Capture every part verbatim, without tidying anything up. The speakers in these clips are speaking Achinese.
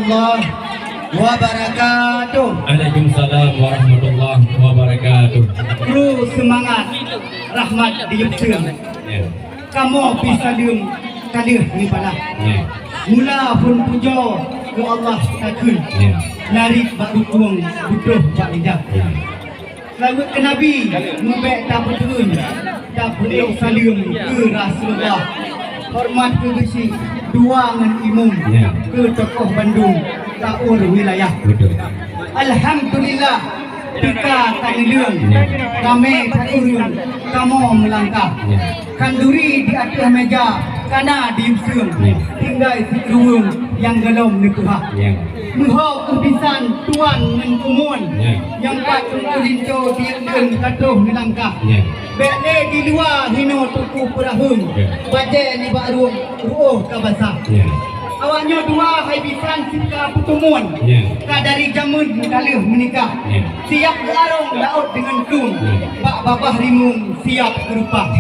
Wabarakatuh. Waalaikumsalam warahmatullahi wabarakatuh. Kru seumangat rahmat di Yubseueng. Ya. Kamoe pih saleuem ka lheueh neubalah. Ya. Mula phon pujoe keu Allah takheun. Ya. Narit bak rukung, beutrôh bak lidah. Ya. Saleuet keu Nabi, meubèk tapeuteueun, tapeuék saleuem keu Rasulullah. Horeumat keu geuchik dua ngon imum, ya, keu tokoh bandum taur wilayah. Betul. Alhamdulillah, teuka taneuleueng, ya, ramé taureueng kamoe meulangkah. Ya. Khanduri di ateueh méja ka na di Yubseueng, ya, tinggai sikrueng nyang gohlom neupeuhah. Ya. Meuho keubisan tuan ngon keumuen, ya, nyang pat Teungku Linto tiep leuen ka troh neulangkah. Ya. Bèk lé di luwa hinoe Teungku peuraheueng, ya, bajèe nibak rueng ruôh ka basah. Ya. Awaknyoe dua hai bisan sika peuteumuen, ya, ka dari jameun ka lheueh meunikah. Ya. Siap geuarong laôt deungon krueng, ya, bak babah rimueng siap geureupah.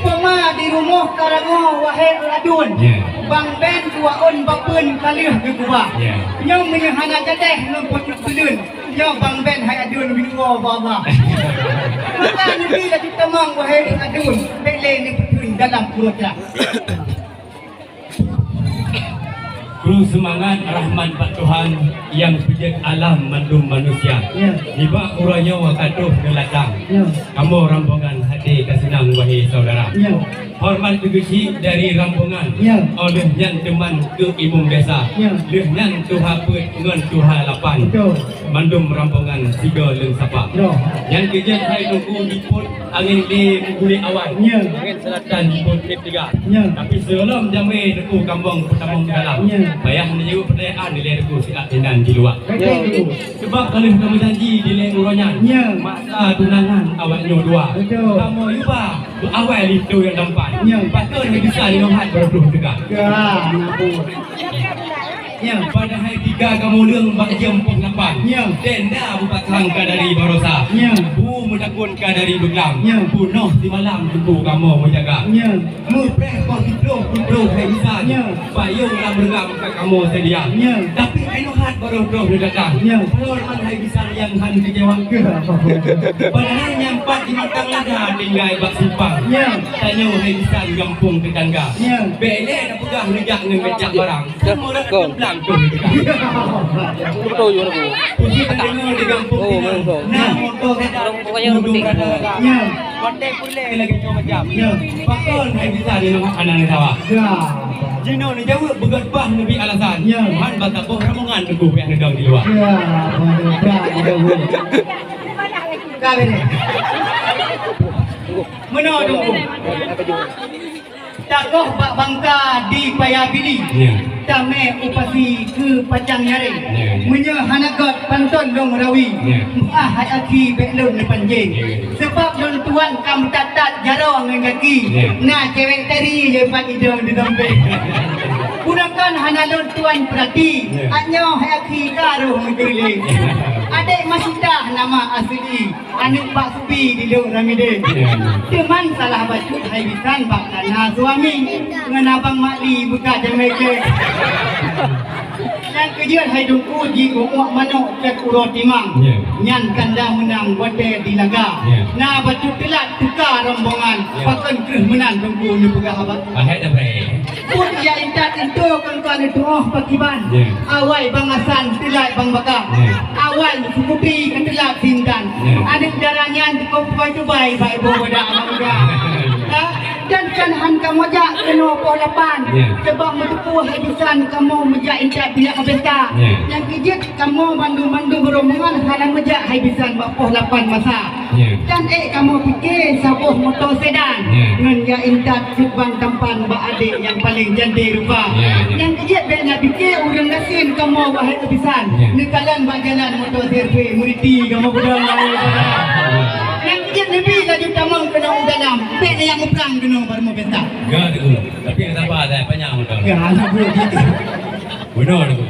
Poma di rumoh ka rangoe wahé aduen, ya, Bang Ben dua ôn bapeuen ka lheueh geukeubah. Ya. Nyoe meunyoe hana jadeh ngon peuteuk peuleueng, nyoe Bang Ben hai aduen bineungoe bak Allah. Maka neubi laju tamong wahé aduen, bèk lé neupeuteun dalam uroe cah. Kru seumangat rahmat bak Tuhan nyang peujeuet alam mandum manusia. Ya. Nibak uroe nyoe ka troh neulatang. Ya. Kamoe rombongan hati ka seunang wahé saudara. Ya. Horeumat keu geuchik dari rombongan. Ya. Óh lheueh nyan teuman keu imum desa. Ya. Lheueh nyan tuha peuet ngon tuha lapan. Betul. Mandum rombongan sigoe leuen sapa. Ya. Nyang keujeuet hai Teungku jipôt angén di Meugulék Awan. Ya. Angén selatan jipôt trép tiga. Ya. Tapi sigohlom jamé Teungku kamoe peutamong dalam. Ya. Payah neujaweueb peutanyaan dilèe Teungku siat inan di luwa. Betul, Teungku. Sebab ka lheueh kamoe janji dilèe uroe nyan. Ya. Masa tunangan awaknyoe dua. Betul. Kamoe lupa beuawai linto nyang tampan. Ya. Pakon hana bisa inong hat baroe troh teuka. Ya, ampôn. Ya. Padahai tiga kamoe leueng bak jeuem poh lapan. Ya. Tenda bupasang ka dari baroesa. Ya. Bu meutakon ka dari beuklam. Ya. Peunoh simalam Teungku kamoe meujaga. Ya. Meupreh poh siplôh peuet hai bisan. Ya. Payong lam reugam ka kamoe seudia. Ya. Tapi inong hat baroe troh neudatang. Ya. Horeumat hai bisan nyang han geujaweueb. Ya. Padahai nyang pat di mantang lada tinggai bak simpang. Ya. Tanyoe hai bisan gampông teutangga. Ya. Bèk lé tapeugah neujak ngon ngajak barang. Kon. Betul juga, Bu. Puji tadeungoe di gampông. Oh, betul. Nah, moto kita. Orang pokoknya orang penting. Ya. Konten pulih lagi macam-macam. Ya. Pakon hai bisa di rumah anak ni sawah. Ya. Jinoe neujaweueb beugét bah neubi alasan. Ya. Man bataboh rombongan Teungku payah neudong di luwa. Ya, betul. Ka beda. Meunoe Teungku. Takoh bak bangka di Paya Bili. Ya. Tamé u pasi keu pacang nyareng. Ya, ya. Meunyoe hana göt panton lôn rawi. Ya. Meu'ah hai akhi bèk lôn neupanjeng. Ya, ya. Sebab lôn tuan ka meutat-tat jaroe ngon gaki. Ya. Na cewek tari nyang pat idong di dompet. Guna kon hana lôn tuan peurati. Ya. Nyoe hai akhi ka roh meugeulileng. Ya. Adék Masita nama asli. Aneuk Pak Supi di Lhokseumawe. Ya, ya. Teuma salah bacut hai bisan bak kana suami. Ngon abang Mak Li buka jamé kèe. Nyang keujeuet hai Teungku jiuek manok cit uroe timang. Ya. Nyan tanda meunang watèe di laga. Ya. Na bacut teulat teuka rombongan. Ya. Pakon kreueh meunan Teungku neupeugah haba. Bahai dah baik. Pun ya intat intu kon ka neutuoh pakiban. Ya. Awai Bang Hasan teulat Bang Baka. Ya. Awai Sukuti ka teulat Sintan. Ya. Aneuk dara nyan dikong tubai-tubai bak ibu bodak anak muda. Ha? Dan kan han kamoe jak keunoe poh lapan. Ya. Sebab meuteupeue hai bisan kamoe meujak intat binéh pesta. Ya. Nyang keujeuet kamoe mandum-mandum rombongan hana meujak hai bisan bak poh lapan masa. Ya. Dan ék kamoe pike saboh moto sedan. Ya. Ngon ya intat cut ban tampan bak adék nyang paleng jande rupa. Ya, ya. Nyang keujeuet bèk na pike ureueng gasien kamoe wahai bisan. Ya. Neukalon bak jalan moto servis muriti kamoe beudong. Ya. Nyang keujeuet neubi laju tamong keunoe u dalam. Bèk na nyang muprang keunoe bak rumoh pesta. Ya, Teungku. Tapi nak sabar dah, panyang moto. Ya, anak buah gitu. Benar, Teungku.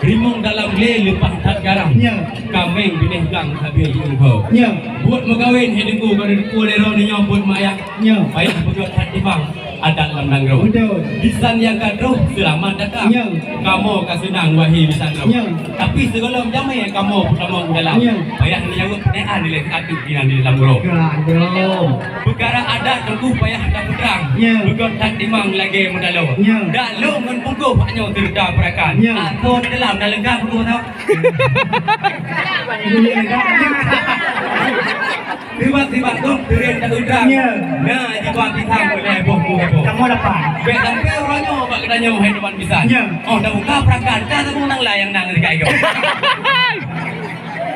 Rimueng dalam glé leupah that garam. Ya. Kaméng binéh blang habéh jiungkho. Ya. Buet meukawen hai Teungku, ka teupeu lé droeneuh nyoe buet mak ayah. Ya. Payah beugöt that timang. adat lam nanggroe. Betul. Bisan nyang ka troh seulamat datang. Ya. Kamoe ka seunang wahé bisan droe. Ya. Tapi sigohlom jamé kamoe peutamong u dalam. Ya. Payah neujaweueb peunyataan dilèe ateueh inan di dalam uroe. Ka, bro. Peukara adat teungku payah tapeutrang. Ya. Beugöt that timang lagèe meudaloe. Ya. Dak lôn ngon bungkôh bak nyoe seureuta peurakan. Ya. Asoe dalam na leungkap bungkôh tau. Sibak-sibak gob teurim teuudang. Ya. Na jiba pisang ulèe boh buroe. Kamoe dapat. Bèk sampai uroe nyoe bak geutanyoe hai teman pisang. Ya. Oh, dah buka perangkat, dah teumeung nang laén nyang nang dekat itu.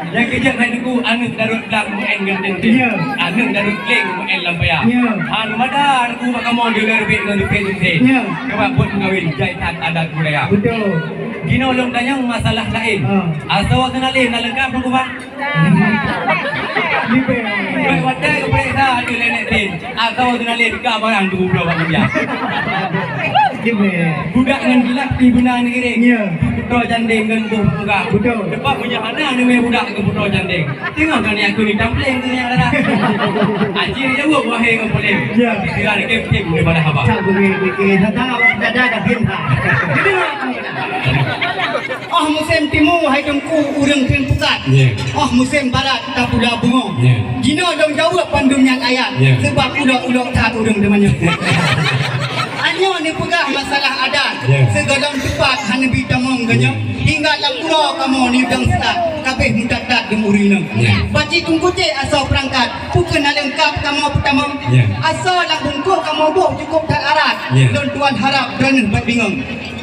Nyang keujeuet hai teungku, aneuk darot blang meu'en ngon teuntèe. Ya. Aneuk darot kléng meu'en lam paya. Ya. Han mada teungku bak kamoe deungon reubek ngon reubek teuntèe. Ya. Coba buet meukawen, jai that adat budaya. Betul. Jinoe lôn tanyong masalah laén. Ha. Asoe seunalén na leungkap teungku, Bang? Bèk watèe geupeuriksa ateueh lé nenek tin. Asoe seunalén ka barang geubloe bak meja. Budak ngon gilak pih beuna neugiring. Ya. Peutroe jandéng ngon boh peugah. Betul. Teuma meunyoe hana neumè budak geupeutroe jandéng, teungoh ka neujak keu neutampléng keu nyang dara. Aci jaweueb wahé ngon polém. Ya. Sira dikém-kém daripada haba. Cak beungéh-beungéh, hata dada ka kém ha. Oh musém timu hai teungku ureueng kheun pukat. Ya. Oh musém barat tapula bungong. Ya. Jinoe lôn jaweueb bandum nyan ayat. Ya. Seubab ulok-ulok that ureueng teumanyong. Anyoe neupeugah masalah adat. Ya. Sigohlom teupat hana bi tamong ganyong. Ya. Hingga lam uroe kamoe neudong seuat, kabéh meudat-dat deungon ureueng inong. Ya. Baci tungkucék asoe peurangkat, peu keuh na leungkap kamoe peutamong. Ya. Asoe lam bungkôh kamoe boh cukôp that arat. Ya. Lôn tuan harab droeneuh bèk bingong.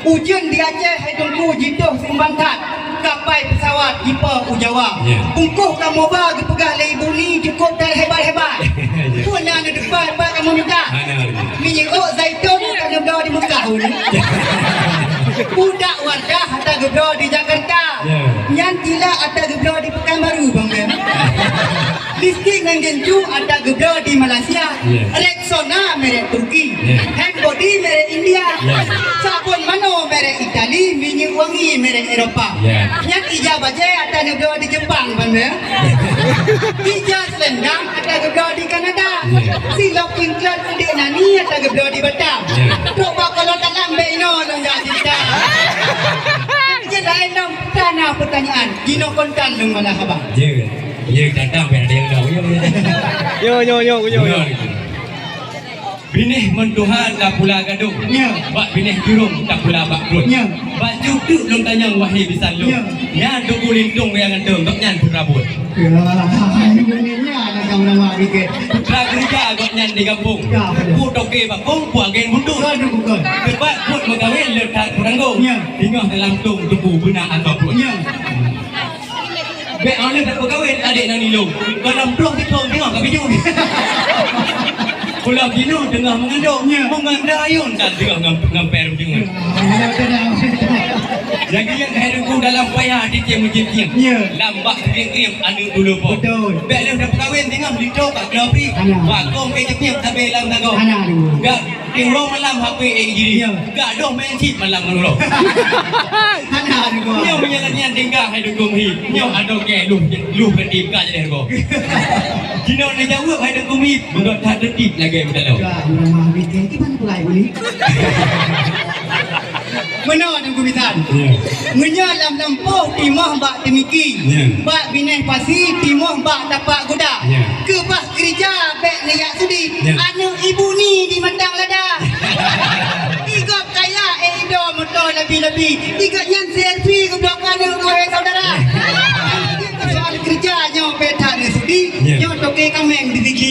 Ujeuen di Aceh hai teungku jitoh seumbang that, kapai peusawat jipo u Jawa. Ya. Bungkôh kamoe ba geupeugah lé ibu ni cukôp that hebat-hebat. Ya. Peue na neudeungoe bak kamoe mita? Hana. Minyeuk zaitun ka geubloe di Meukah ulèe. Budak Wardah ata geubloe di Jakarta. Ya. Nyan tilak ata geubloe di Pekanbaru, Bang Ben. Lipstik ngon gincu ata geubloe di Malaysia. Ya. Rexona merek Turki. Ya. Hand body merek India. Ya. Sabon manoe merek Itali, minyeuk wangi merek Eropa. Ya. Nyan ija bajèe ata geubloe di Jepang, Bang Ben. Ija selendang ata geubloe di Kanada. Ya. Silop cingklot adik nani ata geubloe di Batam. Ya. Trok bak kolong dalam bèk inoe lôn jak cerita. Jeuet laén lom, ka na peutanyaan. Jinoe kontan lôn bala haba. Ya. Ya, datang payah ada yang tahu. Ya, ya. Yo, yo, yo, yo, yo. Benar itu. Binéh ngon tuha tapula gadôh. Ya. Bak binéh jurông tapula bak pruet. Ya. Bacut teuk lôn tanyong wahé bisan lôn. Ya. Nyan Teungku Lintông nyang ganteng, gobnyan putra buet. Ya, ini nyan ada nama dikit. Putra keureuja gobnyan di gampông. Ya, betul. Pu toke bakong, pu agen buntut. Betul, betul. Teumpat buet meukawen le that peuranggong. Ya. Teungoh dalam tông teungku beuna atau buet. Ya. Bèk aneuëk dak peukawen adék nani lôn. Gohlom ploh sithôn teungoh ka bijôh. Pulo kinoe teungoh meungandong. Ya. Meungandong ayôn ka teungoh ngam-, ngamper meujeuet. Ya, ya, ya. Nyang keuneuk hai teungku dalam paya di tieb meujeuet tieb. Ya. Lam bak krieb-krieb aneuëk dulu po. Betul. Bèk lheueh dak peukawen teungoh lintô ka keulop ri. Hana. Bakong ke jeuet tieb sabe lam sagoe. Hana, aduh. Dak Tiwong malam H P eh jiri. Ya. Gak doh main chip malam ngon uroe. Hana, aduh. Nyoe meunyoe lagèe nyan tinggai hai dukung hi. Nyoe adoe kèe luh, luh keuti ka jadi harga. Jinoe neujaweueb hai dukung hi, beudôh that reutib lagèe beudaloe. Ka, ureueng mah mikir, kiban pulai beli. Meunoe Teungku Bisan. Ya. Meunyoe lam lampôh timoh bak teumiki, ya, bak binéh pasi timoh bak tapak guda. Ya. Keubah keureuja bèk neujak sudi. Ya. Aneuk ibu ni di Matang Lada. Igop kaya, eh, ido moto labi-labi. Igop nyan selfie geubloe keu aneuk keuhai saudara. Soal keureuja nyoe bèk that neusudi. Ya. Nyoe toke kaméng di sigi.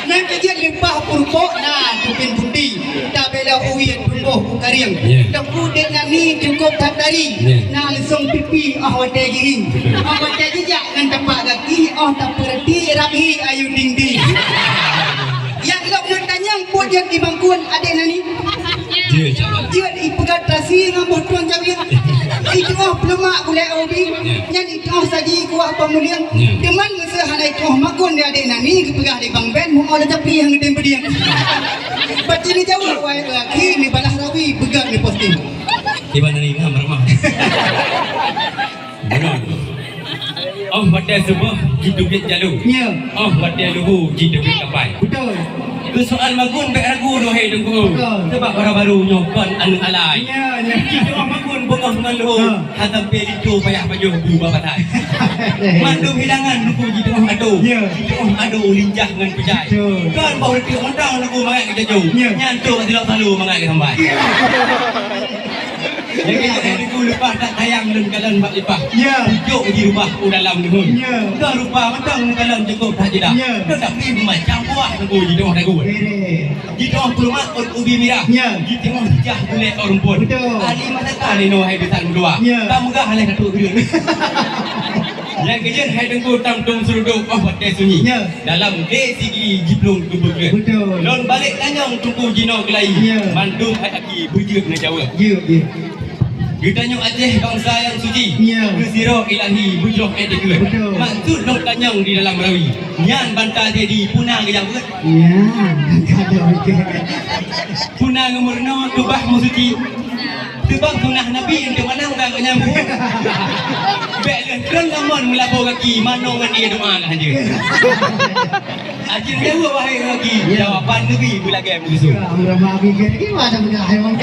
Nyang keujeuet leupah peurumpok na tupin puti. Tabela uwie tumboh u karieng. Ya. Teungku dek nani cukup that tari. Ya. Na leusong pipi oh watèe jihi. Betul. Oh watèe jijak ngon tapak gaki, oh tapeurati rapi ayu dingdi. Nyang lôn tanyong buet nyang di bangkun adek nani. Ya, insya Allah. Jeuet ipeugah tasi ngon boh tueng cawie. Itu oh peulumak gulai ubi. Ya. Nyan itu oh saji kuah pamulieng. Ya. Teuma Seuhana itu makon di adek nani geupeugah lé Bang Ben, muoh le tapi nyang geutem peudieng. Pasti ni jaweueb, wahai lelaki, ni balah rawi, beugöt ni posting. Kiban nani ngam ramah. Benar. Oh, watèe suboh jiteubiet jalu. Ya. Oh, watèe luhu jiteubiet kapai. Betul. Soal magun bék ragu, wahé Teungku. Betul. Sabab baru-baru nyoe kon aneuk alai. Ya, ya. Jitu'oh magun beungoh ngon leuhô, ha, sampoe linto payah pajoh bu bak batai. Mandum hidangan Teungku jitu'oh ado. Ya. Jitu'oh ado lincah ngon peucai. Betul. Kon bak ureueng montong Teungku mangat geujajoe. Ya. Nyan trok bak silop salo mangat geusambai. Ya. Lagèe nyan Teungku leupah that sayang lôn kalon bak leupah. Ya. Pucok jirubah u dalam leuheun. Ya. Dah rupa mantong lôn kalon cukôp that jeudah. Ya. Tetapi macam buah Teungku jitu'oh dagu. Beres. Jitu'oh peurumat ôn ubi mirah. Ya. Jitu'oh rijah gulèe ôn rumpun. Betul. Ali masa ka lé nyoe hai bisan meudua. Ya. Ka meugah lé Datuk Gurèe. Nyang keujeuet hai Teungku tam dum seurudok 'oh watèe sunyi. Ya. Dalam glé sigi jiplueng keubeukeuet. Betul. Lôn balek tanyong Teungku jinoe keulayi. Ya. Mandum hai aki beujeuet neujaweueb. Jeuet, jeuet. Geutanyoe Aceh bansa nyang suci. Ya. Geusidroe ilahi beujroh èt dikeue. Betul. Maksud lôn tanyong di dalam rawi. Nyan banta jadi puna geujaweueb. Ya, ka ada betul. Puna ngon meurunoe keubah meusuci. Teubang sunah Nabi untuk manang bak gobnyan. Bèk lheueh treun lamon meulabô gaki, manoe ngon ie doa ka hanjeuet. Ajin jaweueb wahai gaki, ya, jawaban Nabi beulagèe meusuh. Ya, ureueng Nabi ke gimana beuna hai wong.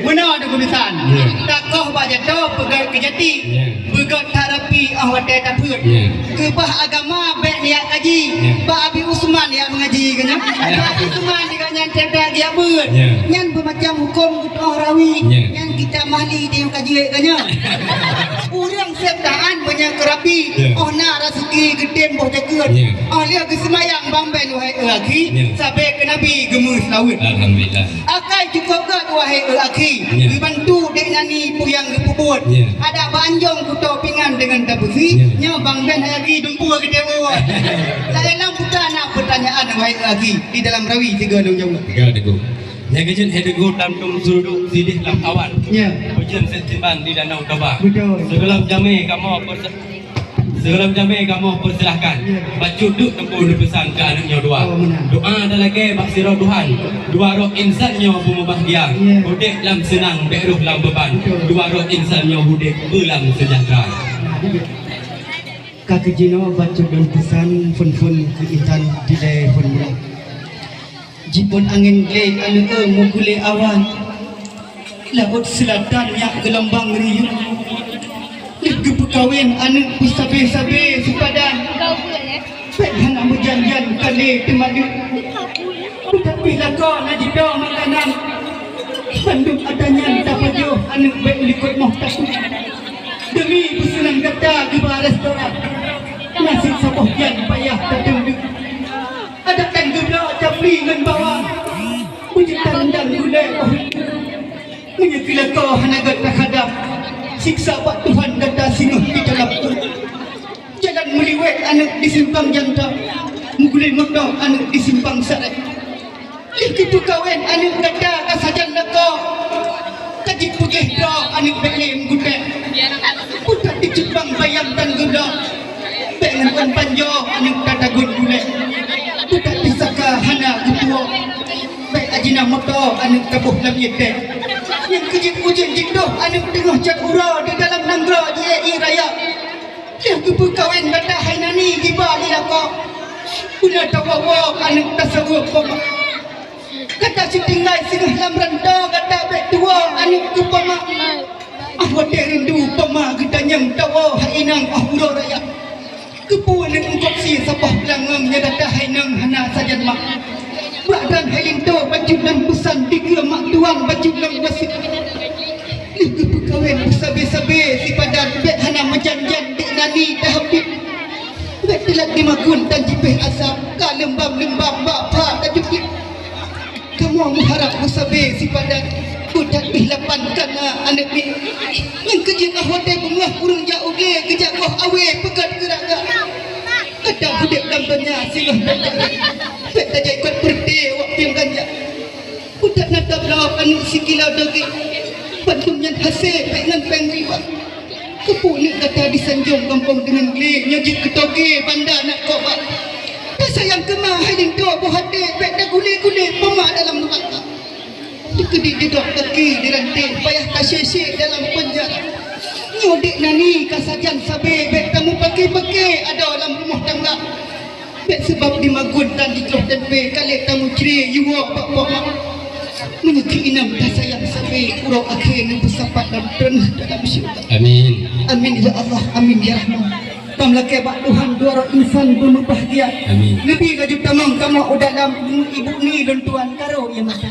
Meunoe Teungku bisan. Ya. Takoh bak jato peugöt keujati. Ya. Beugöt that rapi 'oh watèe tapeuet. Ya. Keubah agama bèk niat kaji. Ya. Bak Abi Usman jak meungaji geuh nyan. Ya. Bak Abi Usman di gobnyan teuntang geujak beuet. Ya. Nyan beumacam hukôm geutu'oh rawi. Ya. Nyan kitab Mahli di ka jeuet geuh nyan. Ureueng sép taát meunyoe keu rapi. Ya. 'Oh na raseuki geutem boh jakeuet. Ya. 'Oh lheueh geuseumayang bang bèn wahai akhi. Ya. Sabé keu Nabi geumeuseulaweuet. Alhamdulillah. Akai cukôp gèt wahai akhi, ya, geubantu dek nani peue nyang geupeubuet. Ya. Adak bak anjong kuto pingan deungon tapeusi, ya, nyoe bang bèn hai akhi dumpeue geuteubuet. Laén lam buta na peutanyaan wahai akhi di dalam rawi sigoe lôn jaweueb. Ya, Teungku. Nyang keujeuet hai Teungku tam dum seurudok sideh lam awan. Ya. Ujeuen sentiban di Danau Toba. Betul. Sigohlom jamé kamoe perse- Sigohlom jamé kamoe peusilahkan. Ya. Bacut duek Teungku neupeusan keu aneuk nyoe dua. Oh, meunan. Doa dan lagèe bak sidroe Tuhan. Dua droe insan nyoe beumubahgia. Ya. Udép lam seunang, bèk rôh lam beuban. Betul. Dua droe insan nyoe udép beulam seujahteura. Ka keuh jinoe bacut lôn peusan phôn-phôn keu intan dilèe phôn meunan. Jipôt angén glé aneuk eu meugulé awan, laôt seulatan nyak geulombang riyeuk. Lheueh geupeukawen aneuk beusabe-sabe sipadan, bèk hana meujan-jan ka lé teumadeuek. Tapi lakoe na jidong makanan, bandum atra nyan tapajoh aneuk bèk likot moh takue. Demi peuseunang gata geuba restoran, naseb saboh jan payah tateumeung. Adak tan geubloe capli ngon bawang, beujeuet tarendam gulèe boh. Meunyoe keu lakoe hana gata hadab, siksa bak Tuhan gata singoh di dalam. Jalan meuliwet aneuk di simpang Janta, meugulèe moto aneuk di simpang Sarèh. Lheueh geupeukawen aneuk gata ka sajan lakoe, ka jipeugèh droe aneuk bèk lé meugutèe. Putat di ceupang bayang tan geubloe, bèk ngon ôn panjoe aneuk tatagun gulèe. Putat di saka hana geutuwoe, bèk ajina moto aneuk taboh lam ié tèe. Nyang keujeuet ujeuen jidôh aneuk teungoh cat uroe di dalam nanggroe jiék ié raya. Lheueh geupeukawen gata hai nani jiba di lakoe, beuna tawoe-woe aneuk tasaweueb poma. Gata sitinggai singoh lam rantô, gata bèk tuwoe aneuk keu poma. Ah watèe rindu poma geutanyong tawoe hai inong 'oh uroe raya. Keupeue aneuk eungkôt sie saboh beulangöng nyan gata hai inong hana sajan mak. Bak dan hai linto bacut lôn peusan dikeue mak tuan bacut lôn wasiet. Lheueh geupeukawen beusabe-sabe sipadan bèk hana meujan-jan dek nani tahabib. Bèk teulat dimakun dan jipèh asam ka leumbam-leumbam bak pha tajukit. Kamoe meuharab beusabe sipadan, putat pih lapan kana aneuk miet. Nyang keujeuet ah watèe beungoh ureueng jak u glé geujak goh awé peugöt keu raga. Kadang udép lam donya singoh bèk tajak ikot peureute wak pieng ganja. Putat na tabloe aneuk sikilo dageng, bandum nyan hasé bèk ngon péng riwang. Keupeue aneuk gata disanjong gampông deungon glé nyoe jeuet keu togé banda nak kobah. Tasayang keu ma hai linto boh até bèk tagulé-gulé poma dalam neuraka. Dikeudi didok kaki diranté payah tasyé-syé dalam peunjara. Nyoe dek nani ka sajan sabe bèk tameupaké-paké adoe lam rumoh tangga. Pek seubab di magun dan di troh tempe, ka lheueh tameucre yuwoe bak poma. Meunyoe keu inong tasayang sabe, uroe akhé neupeusapat lam treun dalam syeuruga. Amin. Amin ya Allah, amin ya Rahman. Tam lakée bak Tuhan dua droe insan beumeubahgia. Amin. Neubi laju tamong kamoe u dalam, ibu ni lôn tuan karo ia mata.